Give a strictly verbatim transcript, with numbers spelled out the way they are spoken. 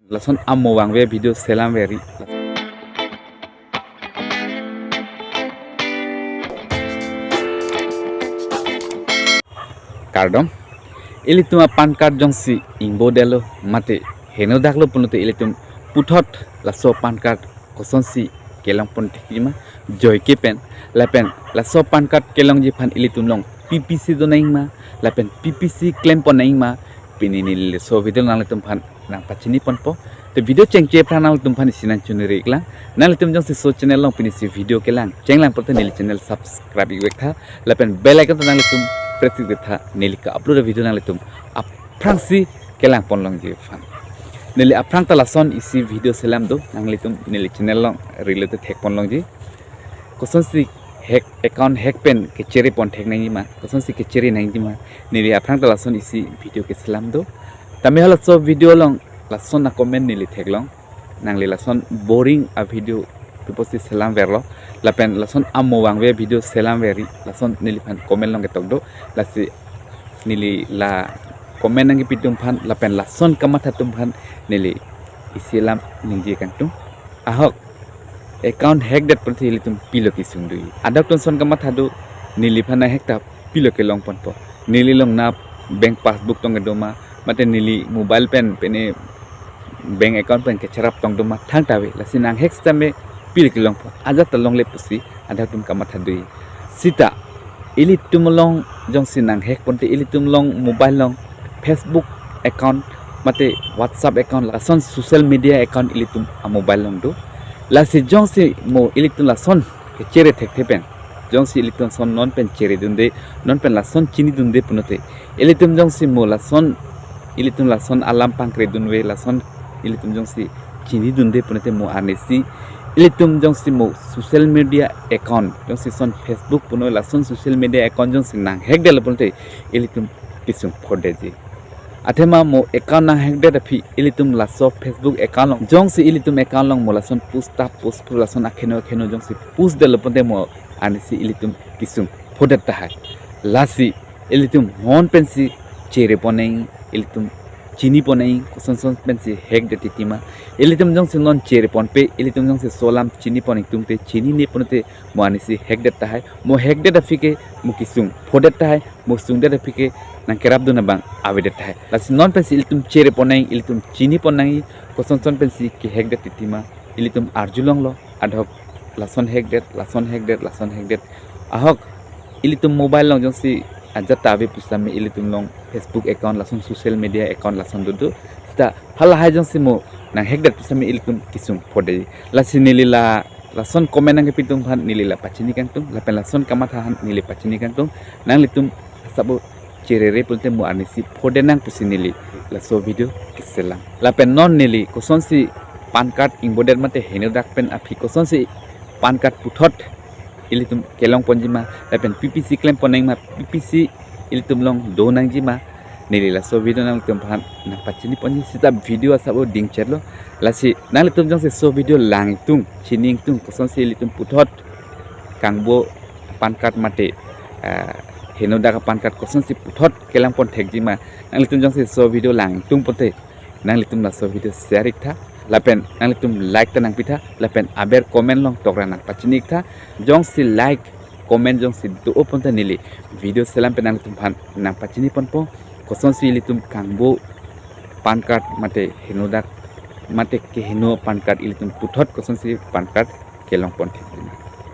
Lason amo vangve video selam veri. Kardom. Ilitum a-PAN card jongsi ingbodetlo mate henodaklo pulote ilitum puthot laso PAN card kosonsi kelongpon thekji ma, joike pen, lapen laso PAN card kelongji aphan ilitum along P P C do nangji ma, lapen P P C klempon nangji ma, pini neli laso video nanglitum aphan nangpachiniponpo. Te video chengche aphrang nanglitum aphan isi nangchoniri iklang. Nanglitum jongsi laso channel along pini si video kelang chenglang pulote neli channel subscribe ik-ik tha, lapen bell icon ta nanglitum press ik-ik tha, neli ke-upload video nanglitum aphrangsi kelangpon longji aphan. Neli aphrang ta lason isi video selam do, nanglitum neli channel along rilo te thekpon longji. Kosonsi hack, account hack pen kecherepon thek nangji ma, kosonsi kechere nangji ma, neli aphrang ta lason isi video keselam do. Tame halaso video along lason a-comment neli theklong. Nangli lason boring a-video pi apotsi selam verlo, lapen lason amo vangve video selam veri, lason neliphan comment along ketok do. Lasi neli la comment nangkepi atum aphan lapen lason kamatha atum aphan neli isi alam ningje kangtung. Ahok, account hack det pulote ilitum pilo kesung do-i? Adap atum lason kamatha do, neliphan nanghack ta pilo kelongponpo? Neli along na bank passbook tong kedo ma, mate neli mobile pen pene bank account pen kecherap tong do ma, thangta ave. Lasi nanghack sitame pilo kelongpo? Ajat ta longle pusi adap atum kamatha do-i. Sita ilitum along jongsi nanghack pulote ilitum along mobile along Facebook account mate WhatsApp account, lason social media account ilitum a-mobile along do. Lasi jongsi mo ilitum lason kechere thekthe pen, jongsi ilitum lason non pen cheredunde, non pen lason chinidunde pulote, ilitum jongsi mo lason, ilitum lason alam pangkredunve, lason ilitum jongsi chinidunde pulote mo arnisi ilitum jongsi mo social media account, jongsi lason Facebook punon lason social media account jongsi nanghack detlo pulote ilitum kesung phodetji. Athema mo account nanghack det aphi ilitum laso Facebook account along, jongsi ilitum account along mo lason post ta post pu lason akheno akheno jongsi post detlo pulote mo arnisi ilitum kesung phodet tahai. Lasi ilitum non pensi cherepon nangji, ilitum chinipon nangji, kosonson pensi hack det titi ma. Ilitum jongsi non chereponpe, ilitum jongsi laso alam chinipon ingtungte, chinine pulote mo arnisi hack det tahai. Mo hack det aphi ke mo kesung phodet tahai, mo sungdet aphi ke nangkerapdun abang avedet tahai. Lasi non pensi ilitum cherepon nangji, ilitum chinipon nangji, kosonson pensi kehack det titi ma, ilitum arjulonglo, adhok lason hack det, lason hack det, lason hack det. Ahok, ilitum mobile along jongsi ajat ta ave pusitame ilitum along Facebook account, lason social media account lason dodo. Sita halahai jongsi mo nanghack det pusitame ilitum kesung phodetji. Lasi neli la lason comment nangkepi atum aphan neli la pachini kangtung, lapen lason kamatha aphan neli pachini kangtung. Nanglitum asap o cherere pulote mo arnisi phodet nang pusi neli laso video keselam. Lapen non neli kosonsi PAN card ingbodet mate henodak pen aphi kosonsi PAN card puthot ilitum kelongponji ma, lapen P P C klempon nangji ma, P P C ilitum along do nangji ma, neli laso video nanglitum aphan nangpachiniponji. Sita video asap o dingchetlo. Lasi nanglitum jongsi laso video lang ingtung, chini ingtung, kosonsi ilitum puthot kangbo PAN card mate, ah, henodak PAN card kosonsi puthot kelongpon thekji ma, nanglitum jongsi laso video lang ingtung pulote nanglitum laso video share ik tha, lapen nanglitum like ta nangpi tha, lapen aber comment along tokra nangpachini ik tha. Jongsi like, comment jongsi do-o pulote neli video selam pen nanglitum aphan nangpachiniponpo, kosonsi ilitum kangbo PAN card mate henodak mate keheno PAN card ilitum puthot kosonsi PAN card kelongpon thekji ma.